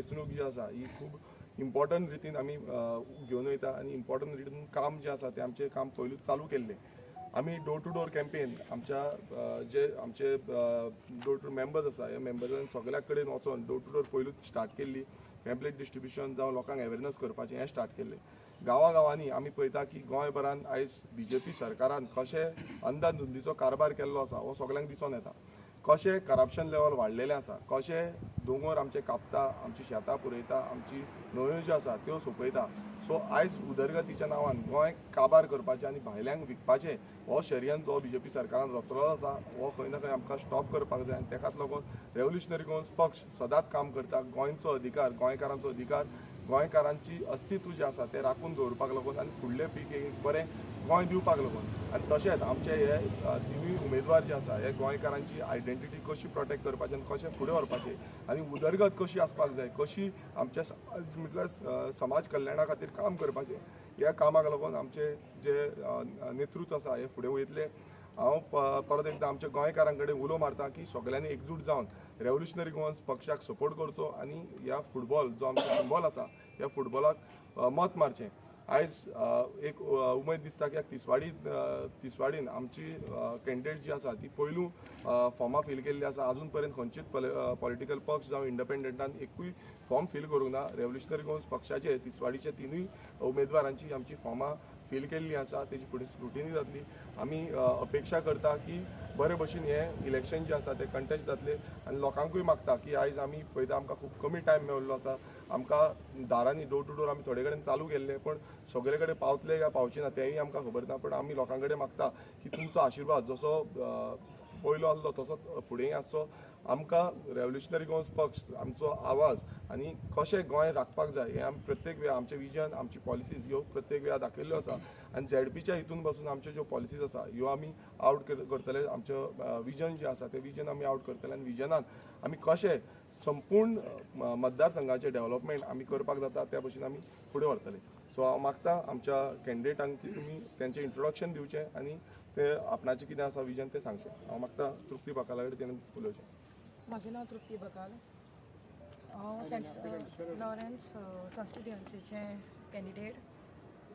वेंचणूक जी आसा ही खूब इम्पॉर्टंट रितीन आमी घेवन वयता आनी इम्पॉर्टंट रितीन काम जें आसा तें आमचें काम पयलूच चालू केल्लें. आमी डोर टू डोर कॅम्पेन आमच्या जे आमचे डोर टू मेंबर्स आसा ह्या मेंबर्सान सगळ्या कडेन वचोन डोर टू डोर पयलूच स्टार्ट केल्ली. पॅम्पलेट डिस्ट्रिब्युशन जावं लोकांक अवेरनस करपाचें हें स्टार्ट केल्लें. गांवागांवांनी आमी पळयता की गोंयभरान आयज बीजेपी सरकारान कशें अंदाधुंदीचो कारभार केल्लो आसा हो सगळ्यांक दिसून येता. कशें करप्शन लेवल वाडलेलें आसा, कशें दोंगर आमचे कापता, आमची शेतां पुरयता, आमची न्हंयो ज्यो आसा त्यो सोंपयता. सो आयज उदरगतीच्या नांवान गोंय काबार करपाचें आनी भायल्यांक विकपाचें हो षडयंत्र जो बीजेपी सरकारान रचलो आसा हो खंय ना खंय आमकां स्टॉप करपाक जाय आनी तेकाच लागून रेव्होल्युशनरी गोवन्स पक्ष सदांच काम करता. गोंयचो अधिकार, गोंयकारांचो अधिकार, गोंयकारांची अस्तित्व जें आसा तें राखून दवरपाक लागून आनी फुडले पिळगेक बरें गोंय दिवपाक लागून. आनी तशेंच आमचे हे तिनूय उमेदवार जे आसा हे गोंयकारांची आयडेंटिटी कशी प्रोटेक्ट करपाची आनी कशें फुडें व्हरपाचें आनी उदरगत कशी आसपाक जाय, कशी आमच्या समाज म्हटल्यार समाज कल्याणा खातीर काम करपाचें, ह्या कामाक लागून आमचे जे नेतृत्व आसा हे फुडें वयतले. हांव परत एकदां आमच्या गोंयकारां कडेन उलो मारता की सगळ्यांनी एकजूट जावन रेव्होल्युशनरी गोवन्स पक्षाक सपोर्ट करचो आनी ह्या फुटबॉल जो आमचो सिंबॉल आसा ह्या फुटबॉलाक मत मारचें. आयज एक उमेद दिसता की तिसवाडीन आमची कॅन्डिडेट जी आसा ती पयलू फॉर्मां फील केल्ली आसा. आजून पर्यंत खंयचीच पॉलिटिकल पक्ष जावं इंडिपेंडंटान एकूय फॉर्म फील करूंक ना. रेव्होल्युशनरी गोवन्स पक्षाचे तिसवाडीचे तिनूय उमेदवारांची आमची फॉर्मां फील केल्ली आसा, तेजी फुडें स्क्रुटिनी जातली. आमी अपेक्षा करता की बरे भशेन हें इलेक्शन जें आसा तें कंटेस्ट जातलें आनी लोकांकूय मागता की आयज आमी पळयता आमकां खूब कमी टायम मेळिल्लो आसा, आमकां दारांनी डोर टू डोर आमी थोडे कडेन चालू केल्ले पण सगळे कडेन पावतले काय पावचे ना तेंय आमकां खबर ना. पण आमी लोकां कडेन मागता की तुमचो आशिर्वाद जसो पयलो आसलो तसोच फुडें आसचो. आमकां रेव्होल्युशनरी गोवन्स पक्ष आमचो आवाज आनी कशें गोंय राखपाक जाय हें आमी प्रत्येक वेळा आमचें विजन, आमची पॉलिसीज ह्यो प्रत्येक वेळा दाखयल्ल्यो आसा आनी झेडपीच्या हितून पासून आमच्यो ज्यो पॉलिसीज आसा ह्यो आमी आवट करतले. आमचें विजन जें आसा तें विजन आमी आवट करतले आनी विजनान आमी कशें संपूर्ण मतदारसंघाचें डेव्हलपमेंट आमी करपाक जाता त्या भशेन आमी फुडें व्हरतले. सो हांव मागता आमच्या कॅन्डिडेटांक की तुमी तेंचें इंट्रोडक्शन दिवचें आनी ते आपणाचें कितें आसा विजन तें सांगचें. हांव मागता तृप्ती बकाला कडेन तेणें उलोवचें. म्हजें नांव तृप्ती बकाल, हांव सेंट लॉरेन्स कॉन्स्टिट्युएन्सीचें कॅन्डिडेट.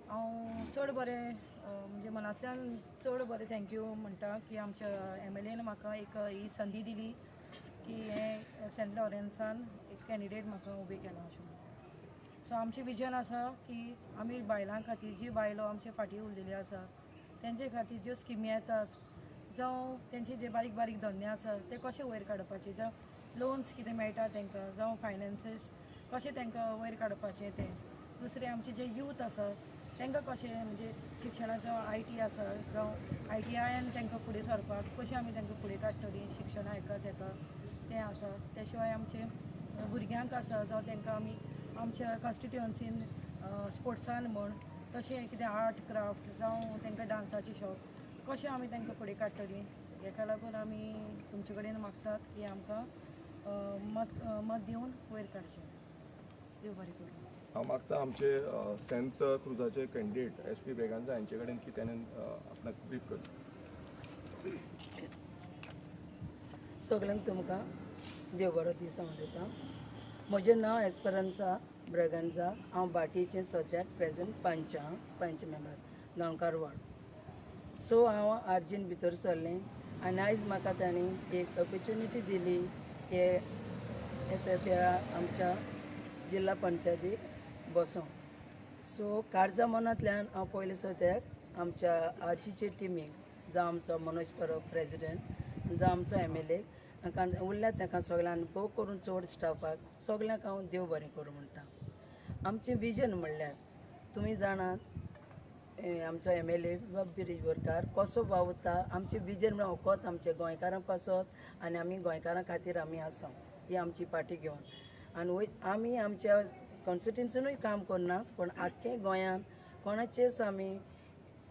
हांव चड बरें म्हणजे मनांतल्यान चड बरें thank you म्हणटा की आमच्या MLAन म्हाका एक ही संदी दिली की हें सेंट लॉरेन्सान एक कॅन्डिडेट म्हाका उबें केलां अशें म्हणून. सो आमचें विजन आसा की आमी बायलां खातीर, जी बायलो आमचे फाटीं उरलेली आसा तेंचे खातीर ज्यो स्किमी येतात जावं तेंचे जे बारीक बारीक धंदे आसा ते कशे वयर काडपाचे, जावं लोन्स कितें मेळटा तांकां, जावं फायनान्सीस कशें तांकां वयर काडपाचें तें. दुसरें आमचे जे यूथ आसा तांकां कशें म्हणजे शिक्षणाचो IT आसा जावं ITIन तांकां फुडें सरपाक कशें आमी तांकां फुडें काडटलीं शिक्षणा हेका तेका तें आसा. त्या शिवाय आमचे भुरग्यांक आसा जावं तांकां आमी आमच्या कॉन्स्टिट्युएन्सीन स्पोर्ट्सान म्हण तशें कितें आर्ट क्राफ्ट जावं तांकां डांसाचे शॉक कशें आमी तांकां फुडें काडटलीं. हेका लागून आमी तुमचे कडेन मागतात की आमकां मत दिवन वयर काडचें. देव बरें करूं. हांव मागता आमचे सेंत क्रुजाचे कॅन्डिडेट SP Braganza हांचे कडेन की तेणें आपणाक ब्रीफ करचें. सगळ्यांक तुमकां देव बरो दीस हांव दिता. म्हजें नांव एस्पेरन्सा ब्रेगांजा, हांव भाटीचें सद्याक प्रेजंट पंच आहा, पंच मेंबर गांवकार वॉर्ड. सो हांव आर्जीन भितर सरलें आनी आयज म्हाका तांणी एक ऑपोर्चुनिटी दिली हे त्या आमच्या जिल्ला पंचायतीक बसोंक. सो काळजा मनांतल्यान हांव पयलें सद्याक आमच्या आर्जीचे टिमीक, जावं आमचो मनोज परब प्रेजिडेंट, जावं आमचो MLA उरल्या तांकां सगळ्यांक भोव करून चड स्टाफाक सगळ्यांक हांव देव बरें करूं म्हणटा. आमचें विजन म्हणल्यार तुमी जाणात आमचो MLA Girish Borkar कसो वावुरता. आमचें विजन म्हणल्यार फकत आमच्या गोंयकारां पासत आनी आमी गोंयकारां खातीर आमी आसा ही आमची पार्टी घेवन. आनी आमी आमच्या कॉन्स्टिट्युएन्सीनूय काम करना पूण आख्खे गोंयांत कोणाचेच आमी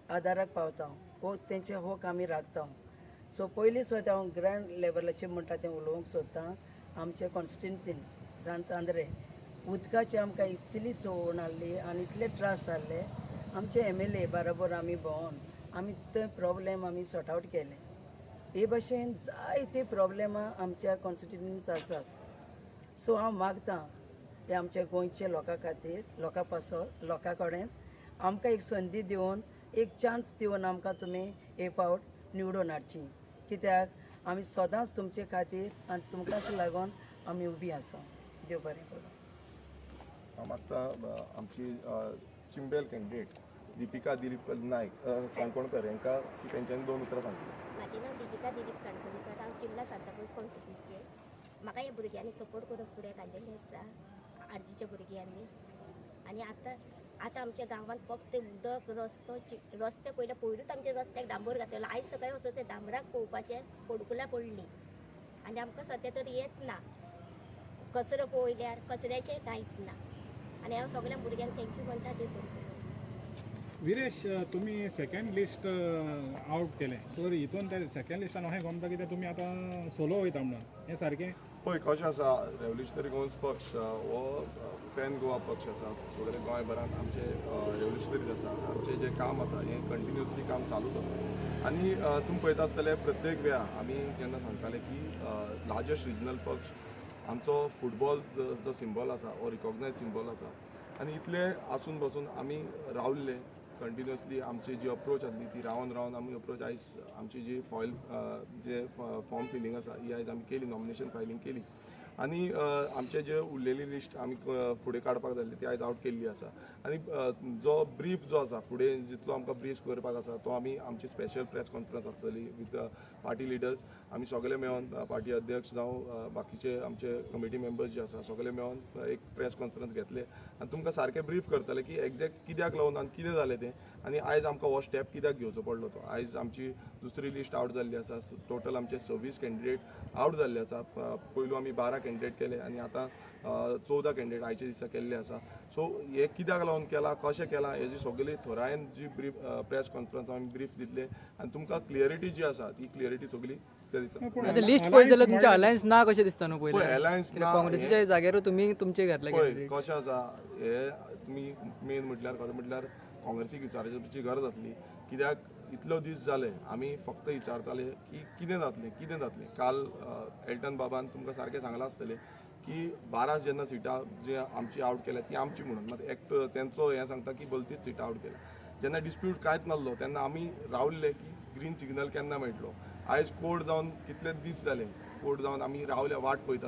आदाराक पावता हो तेंचे हक आमी राखता. सो पयलीं सुद्दां हांव ग्रावंड लेवलाचेर म्हणटा तें उलोवंक सोदता. आमचे कॉन्स्टिट्युएन्सीन सांत आंद्रे उदकाची आमकां इतली चोवण आहली आनी इतले त्रास जाल्ले. आमचे MLA बरोबर आमी भोंवन आमी ते प्रोब्लेम आमी सॉर्ट आवट केले. हे भशेन जायते प्रोब्लेमां आमच्या कॉन्स्टिट्युएन्सीन आसात. सो हांव मागता ते आमच्या गोंयच्या लोकां खातीर, लोकां पासत, लोकां कडेन आमकां एक संदी दिवन, एक चान्स दिवन आमकां तुमी एक फावट निवडून हाडची, कित्याक आमी सदांच तुमचे खातीर आनी तुमकांच लागून आमी उबी आसा. देव बरें करूं. हांव मागता आमची चिंबेल कॅन्डिडेट दीपिका दिलीप नायक काणकोणकर हांकां की तेंच्यांनी दोन उतरां सांगतली. म्हाजें नांव दीपिका दिलीप काणकोणकर, हांव चिंबला सांताक्रूज कॉन्स्टिट्युन्सीचें. म्हाका ह्या भुरग्यांनी सपोर्ट करून फुडें घाल्लेलें आसा, आरजीच्या भुरग्यांनी. आनी आतां आतां आमच्या गांवांत फक्त उदक, रस्तो, रस्ते पयले पयरूच आमच्या रस्त्याक डांबर घातलेलो. आयज सकाळीं वचून ते डांबराक पळोवपाचें फोडकुलां पडलीं आनी आमकां सद्या तर येत ना. कचरो पळयल्यार कचऱ्याचें कांयच ना. आनी हांव सगळ्या भुरग्यांक thank you म्हणटा ते करून. विरेश, तुमी सेकंड लिस्ट आवट केलें तर हितून ते सेकंड लिस्टान अशें गमता कित्याक तुमी आतां सोलो वयता म्हणून, हें सारकें? पळय कशें आसा, रेव्होल्युशनरी गोवन्स पक्ष हो पॅन गोवा पक्ष आसा. सगळे गोंयभरान आमचे रेव्होल्युशनरीज आसा. आमचें जें काम आसा हें कंटिन्युअसली काम चालूच आसा. आनी तुमी पळयता आसतले प्रत्येक वेळा आमी जेन्ना सांगताले की लार्जस्ट रिजनल पक्ष आमचो फुटबॉल जो सिंबॉल आसा हो रिकॉग्नायज सिंबॉल आसा. आनी इतले आसून बसून आमी रावल्ले कंटिन्युअसली. आमची जी अप्रोच आसली ती रावन रावन आमी अप्रोच आयज आमची जी फॉयल जे फॉर्म फिलींग आसा ही आयज आमी केली, नॉमिनेशन फायलींग केली. आनी आमचे जे उरलेली लिस्ट आमी फुडें काडपाक जाल्ली ती आयज आवट केल्ली आसा. आनी जो ब्रीफ जो आसा फुडें जितलो आमकां ब्रीफ करपाक आसा तो आमी आमची स्पेशल प्रेस कॉन्फरन्स आसतली विथ पार्टी लिडर्स. आमी सगळे मेळोन पार्टी अध्यक्ष जावं बाकीचे आमचे कमिटी मेंबर्स जे आसा सगळे मेळोन एक प्रेस कॉन्फरन्स घेतले आनी तुमकां सारकें ब्रीफ करतले की एग्जॅक्ट कित्याक लागून आनी कितें जालें तें आनी आयज आमकां हो स्टेप कित्याक घेवचो पडलो तो. आयज आमची दुसरी लिस्ट आवट जाल्ली आसा. टोटल आमचे 26 कॅन्डिडेट आवट जाल्ले आसा. पयलू आमी 12 कॅन्डिडेट केले आनी आतां 14 कॅन्डिडेट आयच्या दिसा केल्ले आसा. सो हे कित्याक लागून केला, कशें केलां हेजी सगळी थोरायेन जी ब्रीफ प्रेस कॉन्फरन्स आमी ब्रीफ दितले आनी तुमकां क्लियरिटी जी आसा ती क्लियरिटी सगळी त्या दिसा. लिस्ट पळयत जाल्यार तुमचें अलायन्स ना कशें दिसता न्हू? पयलीं अलायन्स ना, काँग्रेसीच्या जाग्यार तुमी तुमचे घातले. पळय कशें आसा हे तुमी मेन म्हटल्यार खरें म्हटल्यार काँग्रेसीक विचारपाची गरज आसली, कित्याक इतलो दीस जाले आमी फक्त विचारताले की कितें जातलें कितें जातलें. काल एल्टन बाबान तुमकां सारकें सांगलां आसतलें की 12 जेन्ना सिटां जी आमची आवट केल्या ती आमची म्हणून, मात एक तेंचो हें सांगता की भलतीच सिटां आवट केल्या. जेन्ना डिस्प्यूट कांयच नासलो तेन्ना आमी रावल्ले की ग्रीन सिग्नल केन्ना मेळटलो. आयज कोर्ट जावन कितले दीस जाले, कोर्ट जावन आमी रावल्या वाट पळयता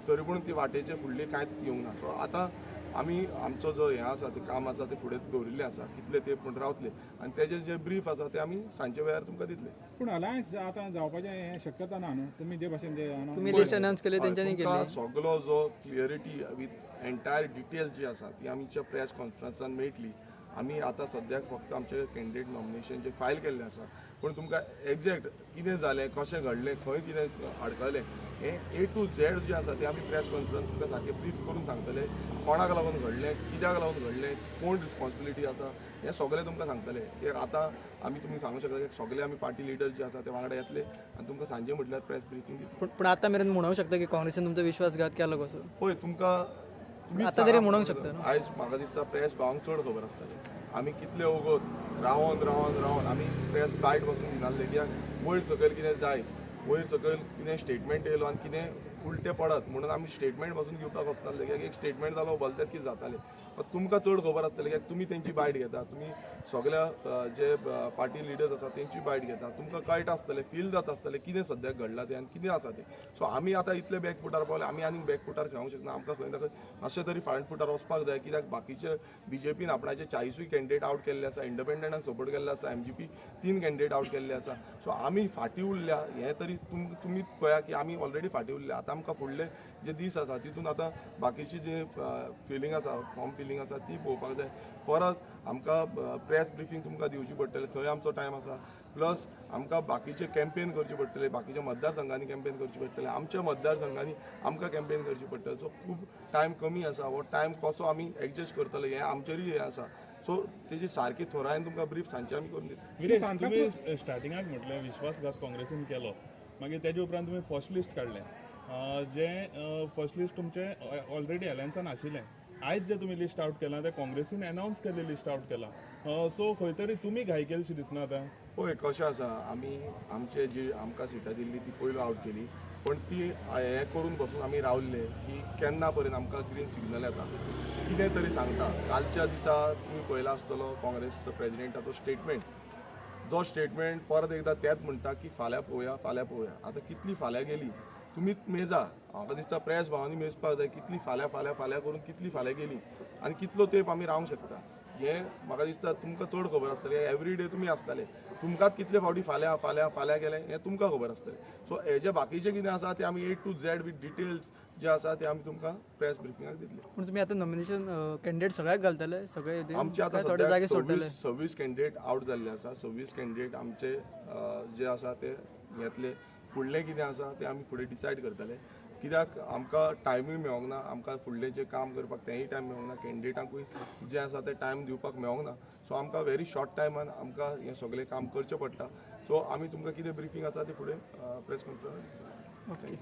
तरी पूण ती वाटेचे फुडली कांयच येवंक ना. सो आतां आमी आमचो जो हें आसा तें काम आसा तें फुडें दवरिल्लें आसा, कितले ते पूण रावतले आनी तेजे जे ब्रीफ आसा ते आमी सांजच्या वेळार तुमकां दितले. पूण अलायन्स आतां जावपाचें हें शक्यता ना न्हू? तुमी जे भाशेन तुमी लिस्ट अनाउन्स केले तेंच्यांनी केली, सगलो जो क्लियरिटी विथ एंटायर डिटेल्स जी आसा ती आमच्या प्रेस कॉन्फरन्सान मेळटली. आमी आतां सद्याक फक्त आमचे कॅन्डिडेट नॉमिनेशन जे फायल केल्लें आसा, पूण तुमकां एग्जॅक्ट कितें जालें, कशें घडलें, खंय कितें अडकलें हें ए टू झेड जें आसा तें आमी प्रेस कॉन्फरन्स तुमकां सारकें ब्रीफ करून सांगतले. कोणाक लागून घडलें, कित्याक लागून घडलें, कोण रिस्पॉन्सिबिलिटी आसा हें सगळें तुमकां सांगतले. की आतां आमी तुमी सांगूंक शकता की सगळे आमी पार्टी लिडर्स जे आसा ते वांगडा येतले आनी तुमकां सांजे म्हटल्यार प्रेस ब्रिफींग दितले. पूण आतां मेरेन म्हणूंक शकता की काँग्रेसीन तुमचो विश्वासघात केलो कसो? पळय तुमकां आतां तरी म्हणूंक शकता न्हू. आयज म्हाका दिसता प्रेस भावांक चड खबर आसतलें. आमी कितले वगत रावन रावन रावन आमी प्रेस बायट बसून दिनासले, कित्याक वयर सकयल कितें जायत, वयर सकयल कितें स्टेटमेंट येयलो आनी कितें उलटें पडत म्हणून आमी स्टेटमेंट बसून घेवपाक वचनासले, कित्याक एक स्टेटमेंट जालो भलतेंच कितें जातालें. तुमकां चड खबर आसतलें कित्याक तुमी तेंची बायट घेता, तुमी सगळ्या जे पार्टी लिडर्स आसा तेंची बायट घेता, तुमकां कळटा आसतलें, फील जाता आसतलें कितें सद्याक घडलां तें आनी कितें आसा तें. सो आमी आतां इतले बॅक फुटार पावले, आमी आनीक बॅक फुटार खेळोंक शकना. आमकां खंय ना खंय मातशें तरी फ्रंट फुटार वचपाक जाय, कित्याक बाकीचे बीजेपीन आपणाचे 40 कॅन्डिडेट आवट केल्ले आसा, इंडिपेंडंटान सपोर्ट केल्ले आसा, एमजीपी 3 कॅन्डिडेट आवट केल्ले आसा. सो आमी फाटीं उरल्या हें तरी तुमी पळया की आमी ऑलरेडी फाटीं उरल्या. आतां आमकां फुडले जे दीस आसा तितून आतां बाकीची जे फिलींग आसा, फॉर्म फिलींग आसा ती पळोवपाक जाय. परत आमकां प्रेस ब्रिफींग तुमकां दिवची पडटलें, थंय आमचो टायम आसा. प्लस आमकां बाकीचे कॅम्पेन करचे पडटले, बाकीच्या मतदारसंघांनी कॅम्पेन करची पडटलें, आमच्या मतदारसंघांनी आमकां कॅम्पेन करची पडटलें. सो खूब टायम कमी आसा, हो टायम कसो आमी एडजस्ट करतले हें आमचेरूय हें आसा. सो तेजी सारकी थोरायेन तुमकां ब्रीफ सांजचे आमी करून दितले. तुमी स्टार्टिंगाक म्हटलें विश्वासघात काँग्रेसीन केलो, मागीर तेजे उपरांत तुमी फर्स्ट लिस्ट काडलें, जें फर्स्ट लिस्ट तुमचें ऑलरेडी अलायन्सान आशिल्लें. आयज जे तुमी लिस्ट आवट केलां तें काँग्रेसीन एनावन्स केल्लें लिस्ट आवट केलां, सो खंय तरी तुमी घाय केलीशी दिसना आतां? पळय कशें आसा, आमी आमचे जी आमकां सिटां दिल्ली ती पयलू आवट केली, पण ती हें करून बसून आमी रावल्ले की केन्ना पर्यंत आमकां ग्रीन सिग्नल येता, कितें तरी सांगता. कालच्या दिसा तुमी पळयला आसतलो काँग्रेस प्रेजिडेंटाचो स्टेटमेंट, जो स्टेटमेंट परत एकदां तेच म्हणटा की फाल्यां पळोवया फाल्यां पळोवया. आतां कितली फाल्यां गेली तुमीच मेजा, म्हाका दिसता प्रेस भावांनी मेजपाक जाय कितली फाल्यां फाल्यां फाल्यां करून कितली फाल्यां गेली आनी कितलो तेंप आमी रावंक शकता हें म्हाका दिसता तुमकां चड खबर आसतलें. एवरी डे तुमी आसताले, तुमकांच कितले फावटी फाल्यां फाल्यां फाल्यां गेलें हें तुमकां खबर आसतलें. सो हेजे बाकीचें कितें आसा तें आमी A to Z with details जे आसा ते आमी तुमकां प्रेस ब्रिफिंगाक दितले. पूण तुमी आतां नॉमिनेशन कॅन्डिडेट सगळ्याक घालतले, सगळे आमचे आतां थोडे जागे सोडटले? 26 कॅन्डिडेट आवट जाल्ले आसा, 26 कॅन्डिडेट आमचे जे आसा ते येतले. फुडलें कितें आसा तें आमी फुडें डिसायड करतले, कित्याक आमकां टायमूय मेळोंक ना, आमकां फुडलें जें काम करपाक तेंय टायम मेळोंक ना, कॅन्डिडेटांकूय जें आसा तें टायम दिवपाक मेळोंक ना. सो आमकां व्हेरी शॉर्ट टायमान आमकां हें सगळें काम करचें पडटा. सो आमी तुमकां कितें ब्रिफींग आसा तें फुडें press conference. Okay.